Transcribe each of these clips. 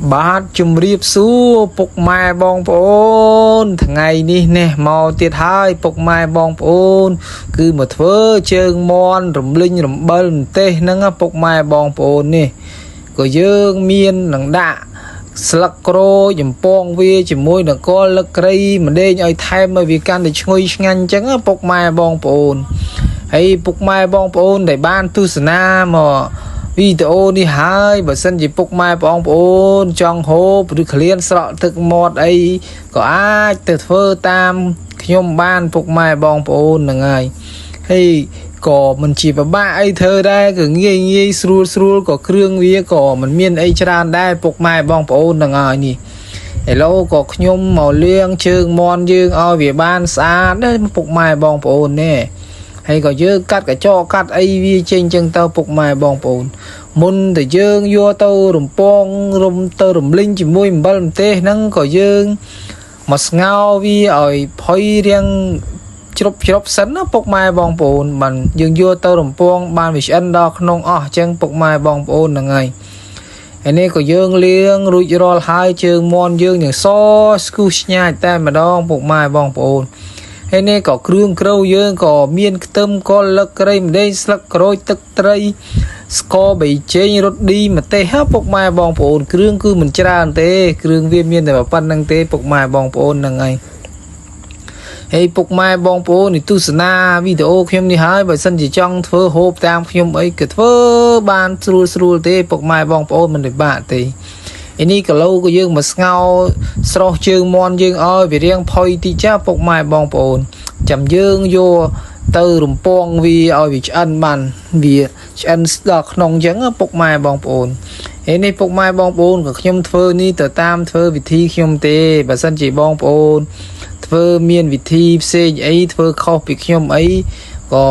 បាទជំរាបសួរពុកម៉ែបងប្អូនថ្ងៃនេះនេះមកទៀតហើយពុកម៉ែបងប្អូន គឺមកធ្វើជើងមន់រំលីងរំបិលម្ទេសហ្នឹងណាពុកម៉ែបងប្អូននេះក៏យើងមាននឹងដាក់ស្លឹកក្រូចចំពងវាជាមួយនឹងគល់លឹកគ្រៃម្ដេងឲ្យថែមឲ្យវាកាន់តែឈ្ងុយឆ្ងាញ់អញ្ចឹងណាពុកម៉ែបងប្អូនហើយពុកម៉ែបងប្អូនដែលបានទស្សនាមក វីដេអូនេះហើយបើសិនជាពុកម៉ែបងប្អូនចង់ហូបឬក្លៀនស្រក់ទឹកមាត់អីក៏អាចទៅធ្វើតាមខ្ញុំបានពុកម៉ែបងប្អូនហ្នឹងហើយហើយក៏មិនជាពិបាកអីធ្វើដែរគឺងាយងាយស្រួលស្រួលក៏គ្រឿងវាក៏មិនមានអីច្រើនដែរពុកម៉ែបងប្អូនហ្នឹងហើយនេះឥឡូវក៏ខ្ញុំមកលាងជើងមន់យើងឲ្យវាបានស្អាតណាពុកម៉ែបងប្អូននេះហើយក៏យើងកាត់កញ្ចក់កាត់អីវាចេញចឹងទៅពុកម៉ែបងប្អូន មុនតែយើងយកទៅរំពងរំទៅរំលីងជាមួយអំបិលម្ទេសហ្នឹងក៏យើងមកស្ងោរវាឲ្យផុយរាងជ្រុបជ្រុបសិនណាពុកម៉ែបងប្អូនបានយើងយកទៅរំពងបានវាឆ្អិនដល់ក្នុងអស់អញ្ចឹងពុកម៉ែបងប្អូនហ្នឹងហើយហើយនេះក៏យើងលាងរួចរាល់ហើយជើងមន់យើងនឹងសស្គូស្ញាចតែម្ដងពុកម៉ែបងប្អូនហើយនេះក៏គ្រឿងក្រៅយើងក៏មានខ្ទឹមកលឹកគ្រៃម្ទេសស្លឹកក្រូចទឹកត្រី ស្ករបីចេងរត់ឌីម្ទេសហ่าពុកម៉ែបងប្អូនគ្រឿងគឺមិនច្រើនទេគ្រឿងវាមានតែប៉ុណ្្នឹងទេពុកម៉ែបងប្អូនហ្នឹងហើយហើយពុកម៉ែបងប្អូននេះទស្សនាវីដេអូខ្ញុំនេះហើយបើសិនជាចង់ធ្វើហូបតាមខ្ញុំអីក៏ធ្វើបានស្រួលស្រួលទេពុកម៉ែបងប្អូនមិនពិបាកទេឯនេះគីឡូក៏យើងមកស្ងោរស្រស់ជើងមន់យើងឲ្យវារៀងផុយតិចចាពុកម៉ែបងប្អូនចាំយើងយកទៅរំពងវាឲ្យវាឆ្អិនបានវាឆ្អិនដល់ក្នុងអញ្ចឹងណាពុកម៉ែបងប្អូនឯនេះពុកម៉ែបងប្អូនក៏ខ្ញុំធ្វើនេះទៅតាមធ្វើវិធីខ្ញុំទេបើសិនជាបងប្អូនធ្វើមានវិធីផ្សេងអីធ្វើខុសពីខ្ញុំអីក៏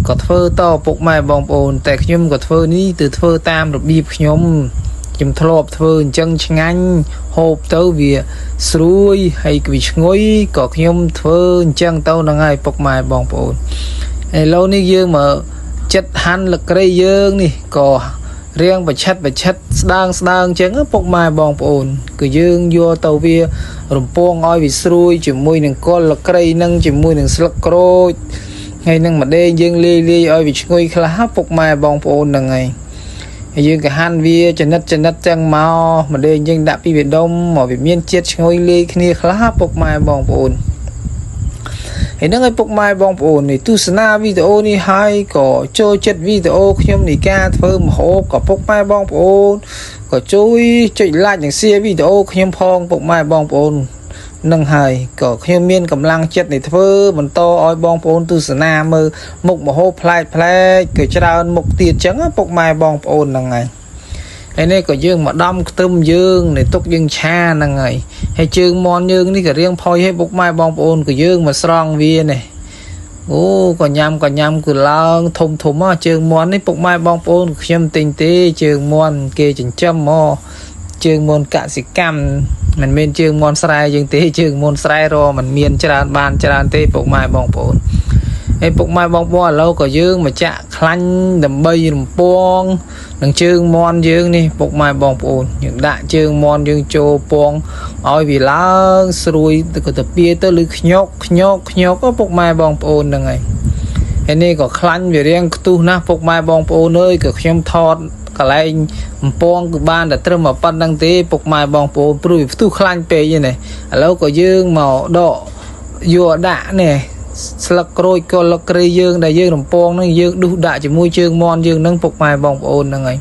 ក៏ធ្វើតពុកម៉ែបងប្អូនតែខ្ញុំក៏ធ្វើនេះទៅធ្វើតាមរបៀបខ្ញុំខ្ញុំធ្លាប់ធ្វើអញ្ចឹងឆ្ងាញ់ហូបទៅវាស្រួយហើយវាឈ្ងុយក៏ខ្ញុំធ្វើអញ្ចឹងទៅហ្នឹងហើយពុកម៉ែបងប្អូនឥឡូវនេះយើងមកចិត្តហាន់លក្រីយើងនេះក៏រៀងប្រឆិតប្រឆិតស្ដើងស្ដើងអញ្ចឹងណាពុកម៉ែបងប្អូនគឺយើងយកទៅវារំពងឲ្យវាស្រួយជាមួយនឹងគល់លក្រីនឹងជាមួយនឹងស្លឹកក្រូចហើយនឹងម្ដេងយើងលាយលាយឲ្យវាឈ្ងុយខ្លះពុកម៉ែបងប្អូនហ្នឹងហើយហើយយើងក៏ហាន់វាចំណិតចំណិតចឹងមកម្ដេងយើងដាក់ពីវាដុំមកវាមានជាតិឈ្ងុយលាយគ្នាខ្លះពុកម៉ែបងប្អូនហើយនឹងឲ្យពុកម៉ែបងប្អូននេះទស្សនាវីដេអូនេះហើយក៏ចូលចិត្តវីដេអូខ្ញុំនៃការធ្វើម្ហូបក៏ពុកម៉ែបងប្អូនក៏ជួយចុច like និង share វីដេអូខ្ញុំផងពុកម៉ែបងប្អូននឹងហើយក៏ខ្ញុំមានកម្លាំងចិត្តនៃធ្វើបន្តឲ្យបងប្អូនទស្សនាមើលមុខម្ហូបប្លែកប្លែកក៏ច្រើនមុខទៀតចឹងណាពុកម៉ែបងប្អូនហ្នឹងហើយហើយនេះក៏យើងមកដំខ្ទឹមយើងនៃទុកយើងឆាហ្នឹងហើយហើយជើងមន់យើងនេះក៏រៀងផុយឲ្យពុកម៉ែបងប្អូនក៏យើងមកស្រង់វានេះអូក៏ញ៉ាំក៏ញ៉ាំគឺឡើងធំធំមកជើងមន់នេះពុកម៉ែបងប្អូនខ្ញុំទិញទេជើងមន់គេចិញ្ចឹមមកជើងមន់កសិកម្មមិនមែនជើងមន់ស្រែយើងទេជើងមន់ស្រែរមិនមានច្រើនបានច្រើនទេពុកម៉ែបងប្អូនហើយពុកម៉ែបងប្អូនឥឡូវក៏យើងមកចាក់ខ្លាញ់ដើម្បីរំពងនឹងជើងមន់យើងនេះពុកម៉ែបងប្អូនយើងដាក់ជើងមន់យើងចូលពងឲ្យវាឡើងស្រួយទៅក៏ទៅពៀទៅឬខ្ញុកខ្ញុកខ្ញុកពុកម៉ែបងប្អូនហ្នឹងហើយហើយនេះក៏ខ្លាញ់វារៀងខ្ទុះណាស់ពុកម៉ែបងប្អូនអើយក៏ខ្ញុំថតកន្លែងអំពងគឺបានតែត្រឹមតែប៉ុណ្្នឹងទេពុកម៉ែបងប្អូនព្រោះវាផ្ទុះខ្លាញ់ពេកនេះឥឡូវក៏យើងមកដកយកដាក់នេះស្លឹកក្រូចក៏លឹកគ្រៃយើងដែលយើងរំពងហ្នឹងយើងដុះដាក់ជាមួយជើងមន់យើងហ្នឹងពុកម៉ែបងប្អូនហ្នឹងហើយ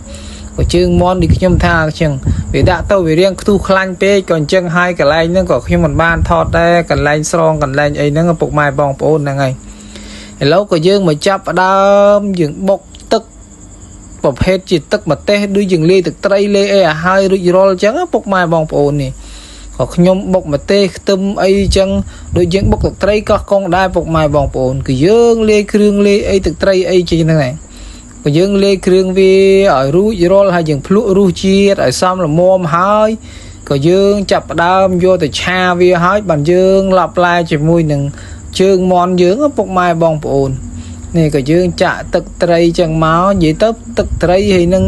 ក៏ជើងមន់នេះខ្ញុំថាអញ្ចឹងវាដាក់ទៅវារៀងខ្ទុះខ្លាញ់ពេកក៏អញ្ចឹងហើយកន្លែងហ្នឹងក៏ខ្ញុំមិនបានថតដែរកន្លែងស្រងកន្លែងអីហ្នឹងពុកម៉ែបងប្អូនហ្នឹងហើយឥឡូវក៏យើងមកចាប់ផ្ដើមយើងបុកទឹកប្រភេទជាទឹកម្ទេសដូចយើងលាយទឹកត្រីលាយអីឲ្យហើយរួចរាល់អញ្ចឹងពុកម៉ែបងប្អូននេះក៏ខ្ញុំបុកម្ទេសខ្ទឹមអីចឹងដូចយើងបុកទឹកត្រីកោះកុងដែរពុកម៉ែបងប្អូនគឺយើងលាយគ្រឿងលាយអីទឹកត្រីអីជាហ្នឹងឯងក៏យើងលាយគ្រឿងវាឲ្យរួចរាល់ហើយយើងភ្លក់រសជាតិឲ្យសមល្មមហើយក៏យើងចាប់ផ្ដើមយកទៅឆាវាហើយបានយើងឡាប់ឡែជាមួយនឹងជើងមន់យើងពុកម៉ែបងប្អូននេះក៏យើងចាក់ទឹកត្រីចឹងមកនិយាយទៅទឹកត្រីហើយនឹង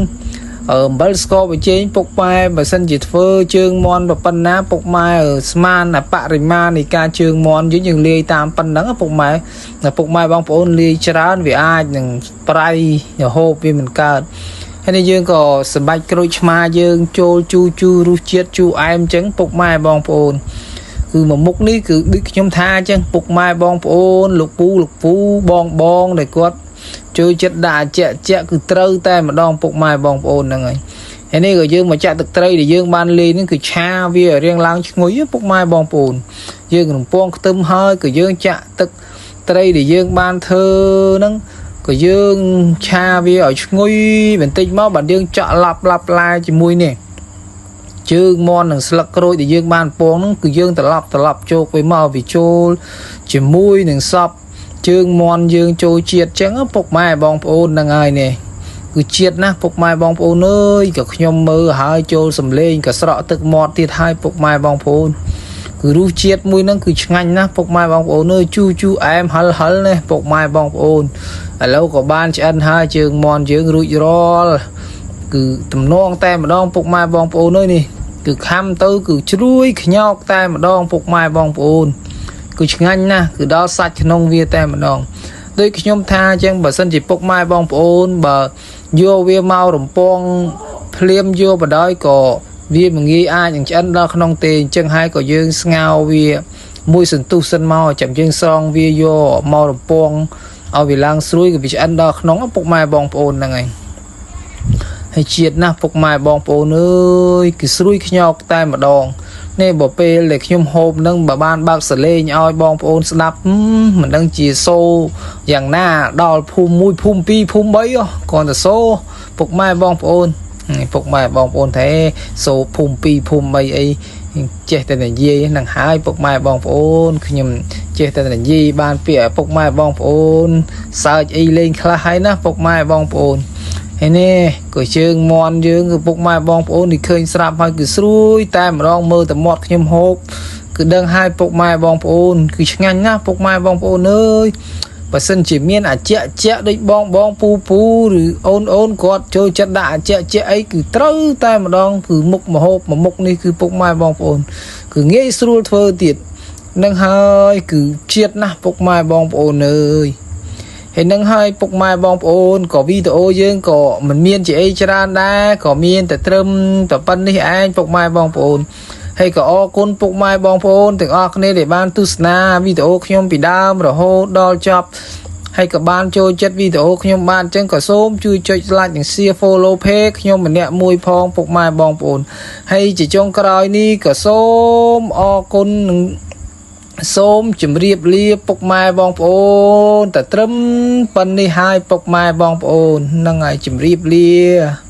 អំបិលស្ករប៊ីចេងពុកម៉ែបើសិនជាធ្វើជើងមន់ប៉ុណ្ណាពុកម៉ែស្មានបរិមាណនៃការជើងមន់យើងយើងលាយតាមប៉ុណ្ណឹងពុកម៉ែពុកម៉ែបងប្អូនលាយច្រើនវាអាចនឹងប្រៃរហូបវាមិនកើតហើយនេះយើងក៏សម្បាច់ក្រូចឆ្មាយើងចូលជូរជូររសជាតិជូរអែមអញ្ចឹងពុកម៉ែបងប្អូនគឺមួយមុខនេះគឺដូចខ្ញុំថាអញ្ចឹងពុកម៉ែបងប្អូនលោកពូលោកពូបងបងដែលគាត់ចូលចិត្តដាក់ជាក់ជាក់គឺត្រូវតែម្ដងពុកម៉ែបងប្អូនហ្នឹងហើយហើយនេះក៏យើងមកចាក់ទឹកត្រីដែលយើងបានលាយហ្នឹងគឺឆាវារៀងឡើងឈ្ងុយពុកម៉ែបងប្អូនយើងរំពងខ្ទឹមហើយក៏យើងចាក់ទឹកត្រីដែលយើងបានធ្វើហ្នឹងក៏យើងឆាវាឲ្យឈ្ងុយបន្តិចមកបាទយើងចាក់ឡាប់ឡាប់ឡាជាមួយនេះជើងមន់និងស្លឹកក្រូចដែលយើងបានពងហ្នឹងគឺយើងត្រឡប់ត្រឡប់ជោគវាមកវាចូលជាមួយនឹងសពជើងមន់យើងចូលជាតិចឹងពុកម៉ែបងប្អូនហ្នឹងហើយនេះគឺជាតិណាស់ពុកម៉ែបងប្អូនអើយក៏ខ្ញុំមើលហើយចូលសំលេងក៏ស្រក់ទឹកមាត់ទៀតហើយពុកម៉ែបងប្អូនគឺរសជាតិមួយហ្នឹងគឺឆ្ងាញ់ណាស់ពុកម៉ែបងប្អូនអើយជូរជូរអែមហិលហិលណាស់ពុកម៉ែបងប្អូនឥឡូវក៏បានឆ្អិនហើយជើងមន់យើងរួចរាល់គឺទំនងតែម្ដងពុកម៉ែបងប្អូនអើយនេះគឺខំទៅគឺជ្រួយខ្ញោកតែម្ដងពុកម៉ែបងប្អូនគឺឆ្ងាញ់ណាស់គឺដល់សាច់ក្នុងវាតែម្ដងដូចខ្ញុំថាអញ្ចឹងបើសិនជាពុកម៉ែបងប្អូនបើយកវាមករំពងភ្លាមយកបដ ாய் ក៏វាមិនងាយអាចនឹងឆ្អិនដល់ក្នុងទេអញ្ចឹងហើយក៏យើងស្ងោរវាមួយសន្ទុះសិនមកចាំយើងស្រង់វាយកមករំពងឲ្យវាឡើងស្រួយក៏វាឆ្អិនដល់ក្នុងពុកម៉ែបងប្អូនហ្នឹងហើយហើយជាតិណាស់ពុកម៉ែបងប្អូនអើយគឺស្រួយខ្ញោកតែម្ដងនេះបើពេលដែលខ្ញុំហូបនឹងបើបានបើកសលេងឲ្យបងប្អូនស្ដាប់មិនដឹងជាសូយ៉ាងណាដល់ភូមិ1ភូមិ2ភូមិ3គ្រាន់តែសូពុកម៉ែបងប្អូនពុកម៉ែបងប្អូនទេសូភូមិ2ភូមិ3អីចេះតែនិយាយនឹងហើយពុកម៉ែបងប្អូនខ្ញុំចេះតែនិយាយបានពាក្យពុកម៉ែបងប្អូនសើចអីលេងខ្លះហើយណាពុកម៉ែបងប្អូនហើយនេះក៏ជើងមន់យើងគឺពុកម៉ែបងប្អូននេះឃើញស្រាប់ហើយគឺស្រួយតែម្ដងមើលតែមាត់ខ្ញុំហូបគឺដឹងហើយពុកម៉ែបងប្អូនគឺឆ្ងាញ់ណាស់ពុកម៉ែបងប្អូនអើយបើសិនជាមានអាជាក់ជាក់ដូចបងបងពូពូឬអូនអូនគាត់ចូលចិត្តដាក់អាជាក់ជាក់អីគឺត្រូវតែម្ដងគឺមុខមហូបមួយមុខនេះគឺពុកម៉ែបងប្អូនគឺងាយស្រួលធ្វើទៀតនឹងហើយគឺជាតិណាស់ពុកម៉ែបងប្អូនអើយហើយនឹងហើយពុកម៉ែបងប្អូនក៏វីដេអូយើងក៏មិនមានជាអីច្រើនដែរក៏មានតែត្រឹមតែប៉ុណ្្នេះឯងពុកម៉ែបងប្អូនហើយក៏អរគុណពុកម៉ែបងប្អូនទាំងអស់គ្នាដែលបានទស្សនាវីដេអូខ្ញុំពីដើមរហូតដល់ចប់ហើយក៏បានចូលចិត្តវីដេអូខ្ញុំបានអញ្ចឹងក៏សូមជួយចុច like និង share follow page ខ្ញុំម្នាក់មួយផងពុកម៉ែបងប្អូនហើយជាចុងក្រោយនេះក៏សូមអរគុណនិងសូមជម្រាបលាពុកម៉ែបងប្អូនតែត្រឹមប៉ុណ្្នេះហើយពុកម៉ែបងប្អូនហ្នឹងហើយជម្រាបលា។